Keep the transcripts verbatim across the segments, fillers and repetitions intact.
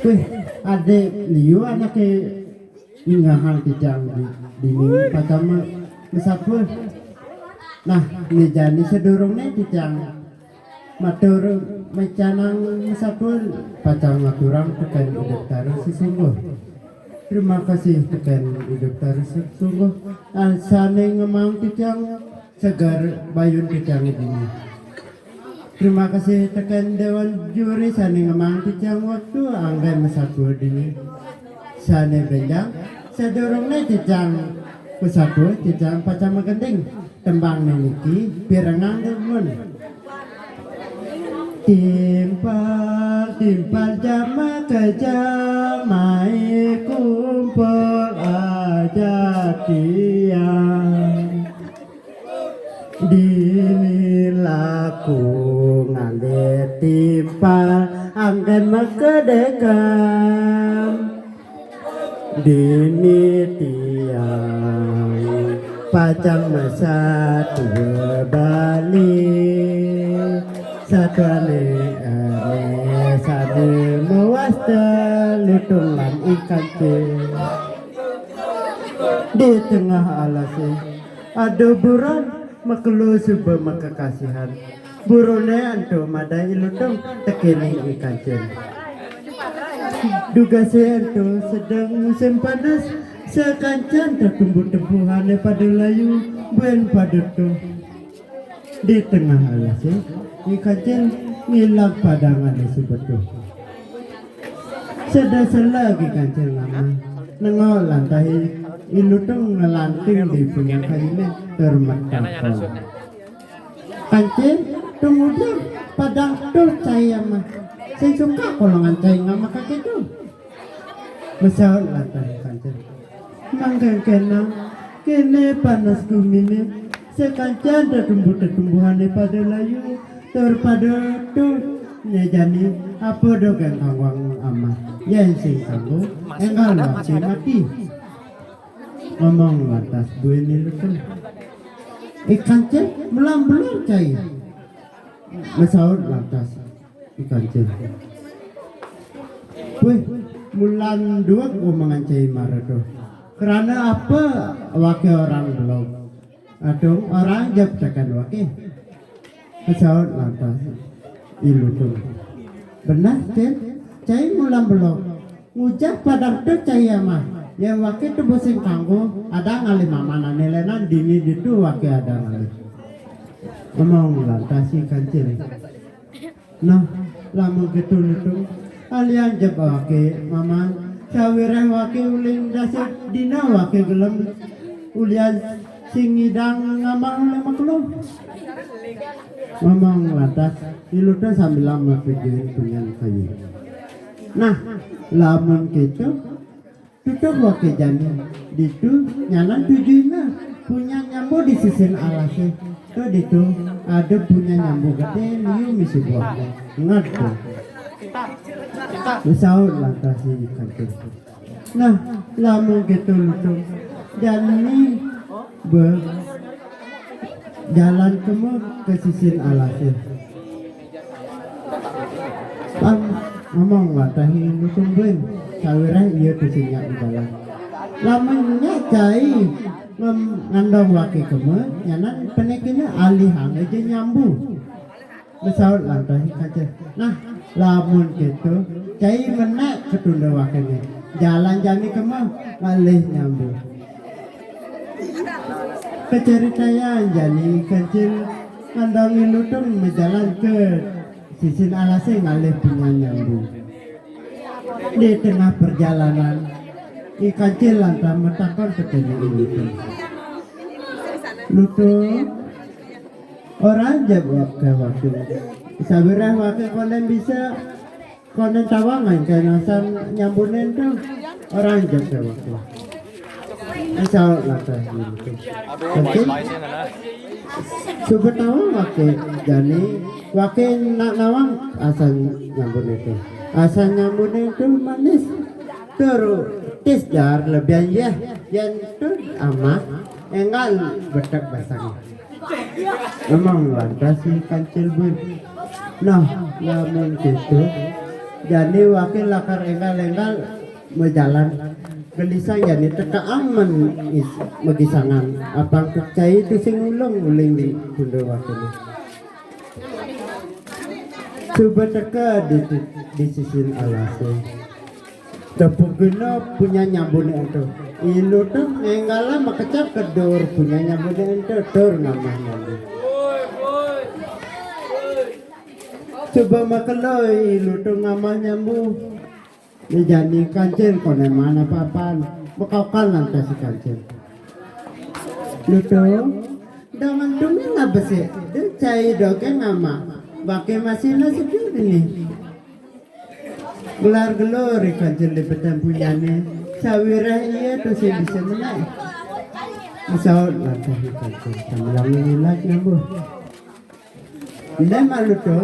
Wih, ade liu anake ningehang titiang di, dini pacang masatua. Nah, ne jani sadurungne titiang matur maicang masatua, pacang ngaturang teken Ida Betara sesungguh. Terima kasih teken Ida Betara sesungguh. Ah, sane ngemaang titiang seger bayun titiang dini. Terima kasih teken dewan juri sane ngemaang titiang waktu anggen masatua dini. Sane benjang, sadurungne titiang masatua, titiang pacang magending tembangne niki, pirengang demen. Timpal, timpal jama kejang, mai kumpul aja tiang. Dini laku ngangge timpal anggen makedekan. Dini tiang pacang masatua Bali. Satuane ene sane mawasta Lutung lan I Kancil. Di tengah alase ada buron makelo suba makakasihan. Burone ento madan I Lutung tekening I Kancil. Dugase ento sedeng musim panas, sakancan tetumbuh-tumbuhane pada layu, buen pada tuh. Di tengah alase, I Kancil ngilang padangane suba tuh. Sedasela I Kancil ngama, nengok lantas I Lutung ngelanting di punyan kayune tur matakon. Kancil, tunggu dulu, padang tuh cai ama. Sing suka kolongan cai ngama kake tuh. Masaut lantas I Kancil. Mangke kena, kene panas gumine, sakancan tetumbuh-tetumbuhane pada layu, tur pada tuh nyejani apa dogen kangwang ama. Yen sing kanggo, enggal mati mati. Ngomong lantas buin I Lutung. I Kancil, melam belum cai. Masaut lantas I Kancil. Wih, mulan duweg omongan cai mara tuh. Krana apa wake orang belog? Adung orang jep tekan wake. Masaut lantas I Lutung. Benah, Cil, cai mulan belog. Ngujak padang tuh cai ama. Yen wake tuh bosing kanggo, ada ngalih mamanane lenan dini ditu wake ada ngalih. Ngomong lantas I Kancil. Nah, lamun ketu Lutung, alian jep wake maman, sawireh wake uling dasa dina wake gelem ulian sing ngidang ngamang oleh makelo. Ngomong lantas, I Lutung sambilang mapikirin punyan kayu. Nah, lamun ketu, tutup wake jani ditu nyanan tujuyna punyan nyambu di sisin alase. To ditu ada punyan nyambu gede liu misi buahne. Nged to. Masaut lantas I Kancil. Nah, lamun ketu Lutung, jani be jalan kema ke sisin alase. Pan ngomong lantas I Lutung buin, sawireh ia tuh sing nyak jalan. Lamun nyak cai ngem-, ngandong wake kema, nyanan penekina alihang aja nyambu. Masaut lantas I Kancil. Nah, lamun ketu, cai menek ketunda wakene. Jalan jani kema, ngalih nyambu. Kacaritayan jani I Kancil ngandong I Lutung majalan ke sisin alase ngalih punyan nyambu. Di tengah perjalanan, I Kancil lantas matakon tekene I Lutung. Lutung, orang jep wake wake. Sawireh wake konden bisa, konden tawang ngan kena sang nyambune ento. Orang jep ke wake. Masaut lantas I Lutung. Oke. Suba tawang wake jani, wake nak nawang asal nyambune ento. Asal nyambune ento manis. Tur tis jar lebihan yeh, yen tur amah enggal betek basang. Memang lantas si Kancil bun. Nah, lamun gitu, jani wakil lakar enggal-enggal majalan. Gelisang jani tekaang man is-, magisangan. Apang cai tusing ulung uling di bunda wakil. Coba teka di, di sisin alasé. Tepukina punyan nyambuné ento. Ilutung énggalé makecap ka duur punyan nyambuné ento, tur ngamah nyambu. Coba makelo ilutung ngamah nyambu. Né jani Kancil koné mana papan. Bekaokan lantas si Kancil. Lutung, dangan tumin abesik, da cai dogén ngamah. Baké masih nasi dini. Gelar gelur i Kancil di petén punyané, sawiréh ia tusing bisa menék. Masaut lantas i Kancil, sambilang ngilat nyambuh. Éndé malu to,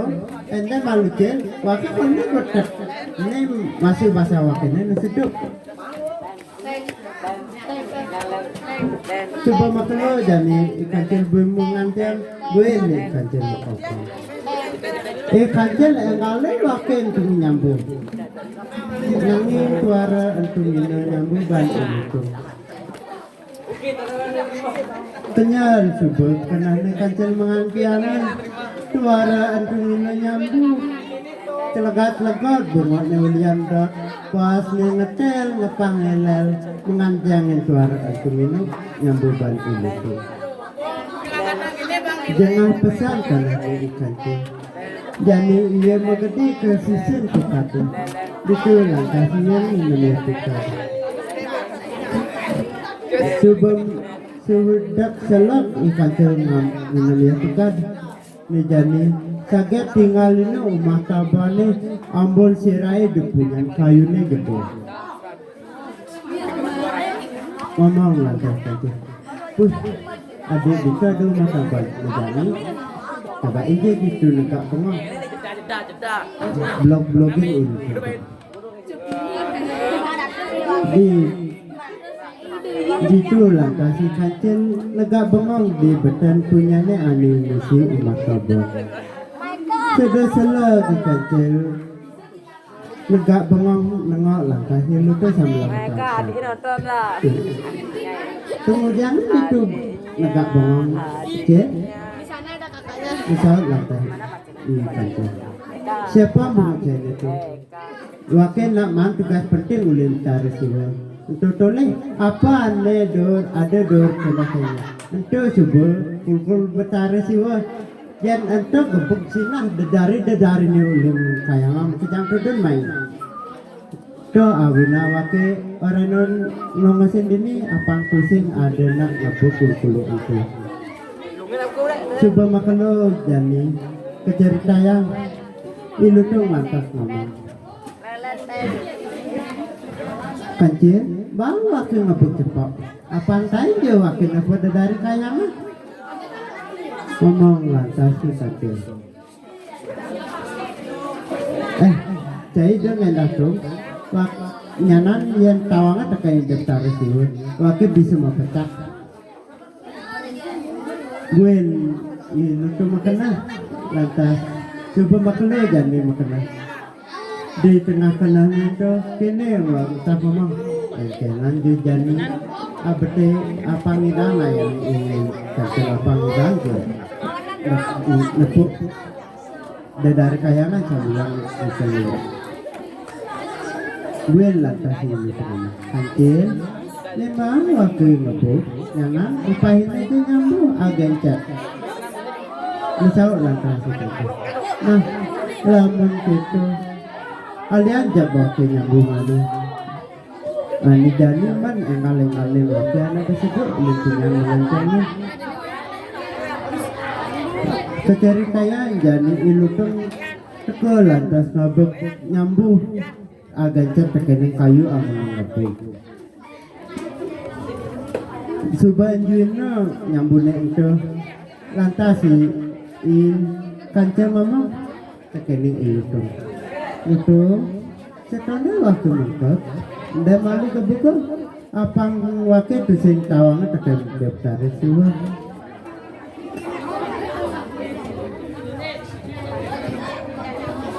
éndé malu cil, wakil éndé betek. Éné masih basa wakiné nu sedup. Coba makelo jani i Kancil bui mengantian, bui né i Kancil makokon. I Kancil énggalé waké entung nyambuh. Nanging tuara entung nyina nyambuh ban ilutung. Kenyel coba kenehné Kancil mengantiané. Tuara entung nyina nyambuh. Celegat-legot bungokné ulian dot. Pasné ngetél ngepang élél, mengantiangin tuara entung nyina nyambuh ban ilutung. Jengah pesan kenehné i Kancil. Jani ia magedi ka sisin tukadé. Ditu lantas ia nginem ia tukad. Suba sudak selek i Kancil nginem ia tukad. Né jani saget tingalina umah tabané, ambul siraé di punyan kayuné gedé. Ngomong lantas Kancil. Puh, adi ditu ada umah taban. Né jani, coba injé ditu negak bengong. Blog-blogin ini. Di, ditu lantas i Kancil negak bengong di betén punyané ané ngisi umah taban. Suba selek i Kancil negak bengong nengok lantas i Lutung sambil. Mereka tadi nonton lah. Kemudian itu negak bengong, cék. Di sana ada kakaknya. Di sana lantas i Kancil. Siapa mau cék itu? Waké nak maan tugas penting ulin Betara Siwa. Ento tolih, apa ané dur, ada dur kena kena. Ento suba kulkul Betara Siwa. Yén ento gebuk sinah dedari-dedariné ulin kayangan kejang tudun mai. To awina waké orénon ngongosin dini apang tusing ada nak ngebuk kulkulu ento. Suba makelo jani kacaritayang i Lutung lantas ngomong. Kancil, bang waké ngebuk cepok. Apang tai ja waké ngebuk dedari kayangan. Ngomong lantas si Kancil. Eh, cai dong ngendak tung. Wak nyanan yén tawanga tekén daftar siun. Waké bisa mapecak. Buin, i Lutung makenah. Lantas, suba makelo jani makenah. Di tengah kenahné to, kéné wak entah mamang. Engkenan di jani, abete apang idang ayam ini, kacil apang idang to. Nep-, nepuk. Dedari kayangan sambilang dicengin. Buin lantas ini terima. Kancil, memang waké ngebuk, nyanan upahin aja nyambuh agencet. Disaut lantas itu. Nah, lamun gitu, alian jab waké nyambuh mana. Ané jani man énggal-énggalé waké ané kasebut lingkungan melencengna. Kacaritayang jani i Lutung teka lantas ngabek nyambuh agencet tekéning kayu amun ngebuk. Suba enjuina nyambuhné ento lantas i, i Kancil mamang. Tekéning i Lutung. Lutung, setoné waktu mengkeb, enda malu kebuka, apang waké tusing tawanga tekén Betara Siwa.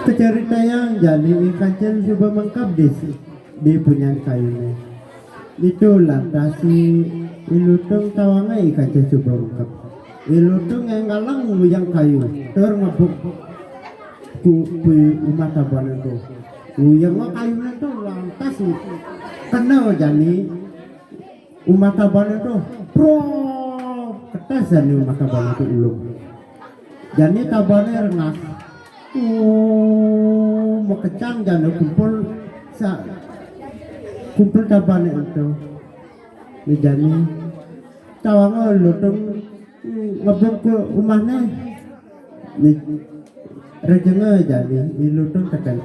Kacaritayang jani I Kancil suba mangkeb di, di punyan kayuné. Ditu lantas I Lutung tawanga I Kancil suba mangkeb. I Lutung ngenggalang nguyeng kayu tur ngebuk ku, ku umah tabané to. Nguyeng kayuné to lantas kena jani umah tabané to. Pro! Ketes jani umah tabané to ulung. Jani tabané rengas. Oh, makejang jani kumpul sa-, kumpul tabané ento. Né jani tawanga I Lutung ngebuk ka umahné. Né rejenga jani I Lutung tekén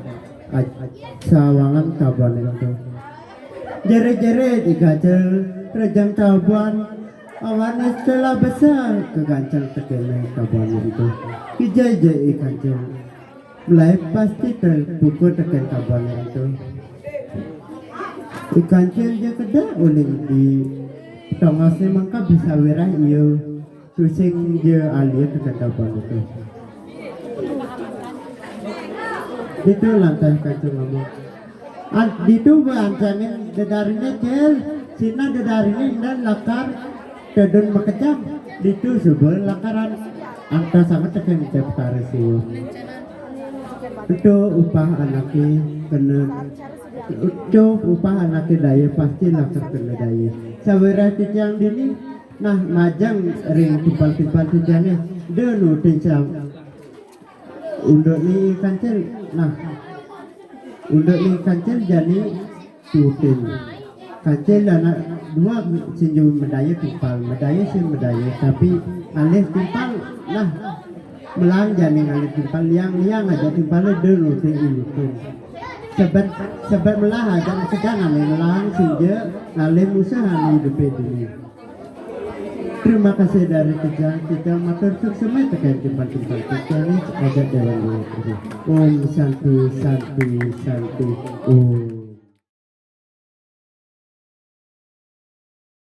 aj-, sawangan tabané ento. Jerit-jerit I Kancil rejeng taban, awané sekolah besar kegancel tekén tabané ento. Kija ja I Kancil mulai pasti terpukul tekén tabané ento. I Kancil ja kedah uling di tongosné mangkeb bisa wirah ia tusing ja alia tekén tabané ento. Ditu lantas I Kancil ngomong. An-, ditu ba ancangin dedariné, Cil. Sinah dedariné ento lakar tedun makejang. Ditu suba lakaran anta sanget tekén Ida Betara Siwa. Ento upah anaké kena, ento upah anaké daya pasti lakar kena daya. Sawireh titiang dini, nah, majeng ring timpal-timpal titiangé, da nutin sa-, undukné I Kancil. Nah, undukné I Kancil jani tutin. Kancil anak dua sing ja madaya timpal, madaya sing madaya, tapi ngalih timpal, nah, melahang jani ngalih timpal, liang-liang aja timpalé da nutin I Lutung. Sebet, sebet melah aja makejang ngalih melahang sing ja ngalih musah anu idupé dini. Terima kasih dari titiang, titiang matur suksma tekén timpal-timpal titiang, ajak Déwan Guru. Om Santi, Santi, Santi, Om.